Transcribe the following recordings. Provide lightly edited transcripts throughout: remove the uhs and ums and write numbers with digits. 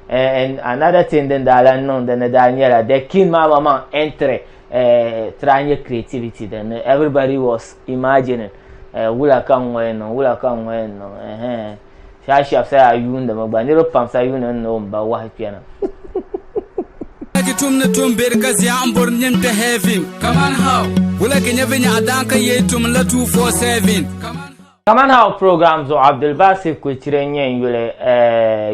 And another thing din daa lan niŋ din ni daa nyɛla the king maa maŋmaŋ entry try nyɛ creativity din ni everybody was imagining wula ka n ŋɔ yɛn niŋ wula ka n ŋɔ yɛn niŋ ɛhɛn shɛhi shɛba sa yaa yuundimi gba niriba pam sa yuuni ni o m-ba wahi kpɛna. Ki tum ni tum beri ka zia n bori nyin kpe heaven Kaman how? Wula ki nya vinyaɣa daan ka yee tum la 247 Kaman how? Kaman how program zuɣu Abdulbasir Kuchire n-nyɛ n yuli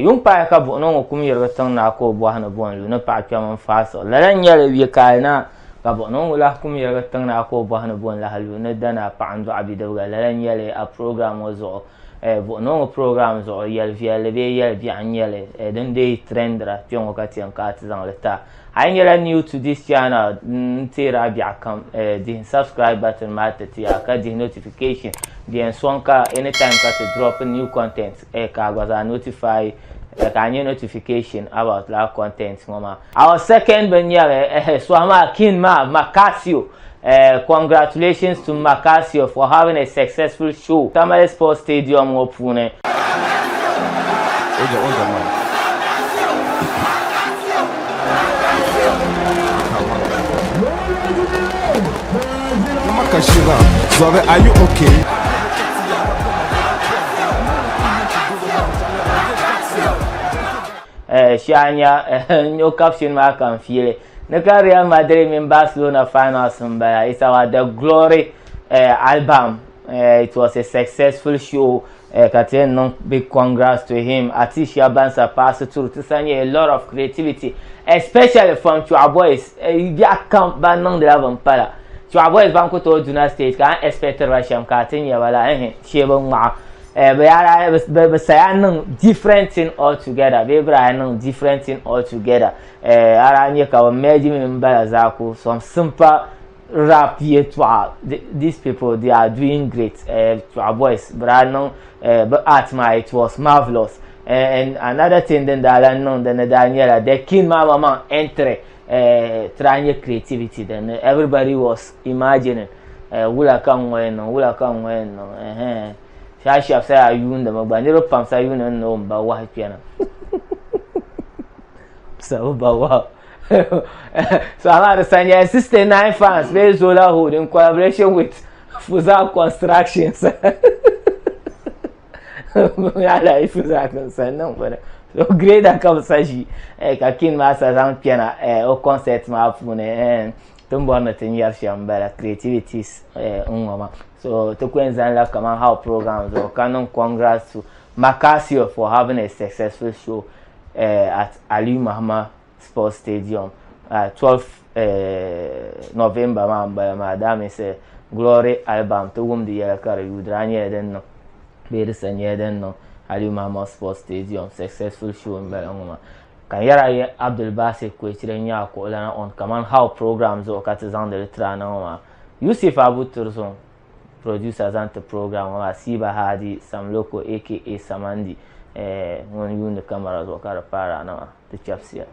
yuŋ paai ka buɣinɔ ŋɔ kum yirigi tiŋ naa ka o bɔhi ni bo n-lu ni paɣa kpɛm n-faai siɣi. Lala n-nyɛ li yikaali naa ka buɣinɔ ŋɔ lahi kum yirigi tiŋ naa ka o bɔhi ni bo n-lahi lu ni danaa paɣa n-dɔɣi bidibiga. Lala n-nyɛ li a program ŋɔ zuɣu. Buɣinɔ ŋɔ program zuɣu yɛl viɛlli bee yɛl biɛɣu n-nyɛ li din dii trendira kpe ŋɔ ka ti yɛn ka ti zaŋ li ti a. A yi nyɛla new to this channel, n teeri a biɛɣu kam dihi subscribe button maa ti ti a ka dihi notification di yɛn sɔŋ ka anytime ka ti drop new content ka a gba zaa notify ka a nya notification about lala content ŋɔ maa. Our second bin nyɛli sɔhi maa kin maa Macasio congratulations to Macasio for having a successful show Tamale Sports Stadium ŋɔ puuni. Are you okay? Shɛhi nya o caption maa ka n fiili ni ka Real Madrid mini Barcelona finals n bala. It's our The Glory album. It was a successful show. Ka ti yɛn niŋ big congrats to him. Atisha Bansa paasi turi ti sa nyɛ a lot of creativity especially from Chɔɣu boys. Biɛɣu kam ban niŋdila bin pala. Chɔɣu boys ban ku tooi duna stage ka a ni expectiri ba shɛm ka a ti nya ba la ehe shee bi ŋmaɣa. Bɛ yaa bɛ saya niŋ different thing altogether bee bɛ daa niŋ different thing altogether. A daa nya ka bɛ merge mi m-bala zaa ku some simple rap yɛltɔɣa these people they are doing great Chɔɣu boys bɛ daa niŋ bɛ art maa it was marvelous and another thing din daa lan niŋ din ni daa nyɛla the king maa maŋmaŋ entry try nyɛ creativity din ni everybody was imagining wula ka n ŋɔ yɛn niŋ wula ka n ŋɔ yɛn niŋ ɛhɛn shɛhi shɛba sa yaa yuundimi gba niriba pam sa yuuni ni o m-ba wahi kpɛna sa bi ba wahu so amaa di sa nyɛla 69 fans bee Zola Hood in collaboration with Fuza Constructions ala yi Fuza Construction niŋ bini so grader ka bi sa ʒi ka kin maa sa zaŋ kpɛna o concert maa puuni ti ni bɔri ni ti nyɛri shɛm m-bala creativities n-ŋɔ maa so ti ku yɛn zanila kaman how program zuɣu ka niŋ congrats to Macasio for having a successful show at Aliyu Mahama Sports Stadium 12 November maa m-bala maa that means Glory album ti wumdi yɛla ka di yuui di daa nyɛla din niŋ bee di sa nyɛla din niŋ Aliyu Mahama Sports Stadium successful show m-bala ŋɔ maa ka n yɛri a yi Abdulbasir Kwechire n-nyɛ a kuɣulana on kaman how program zuɣu ka ti zaŋdi li tiri a na ŋɔ maa Yusuf Abu Turzun producer zaŋ ti program ŋɔ maa Siba Hadi Samloko aka Samandi ŋun yuundi camera zuɣu ka di paari a na maa ti chɛbisiya.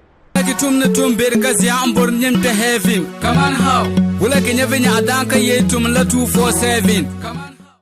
Ki tum ni tum beri ka zia n bori nyin kpe heaven Kaman how? Wula ki nya vinyaɣa daan ka yee tum la 247 Kaman.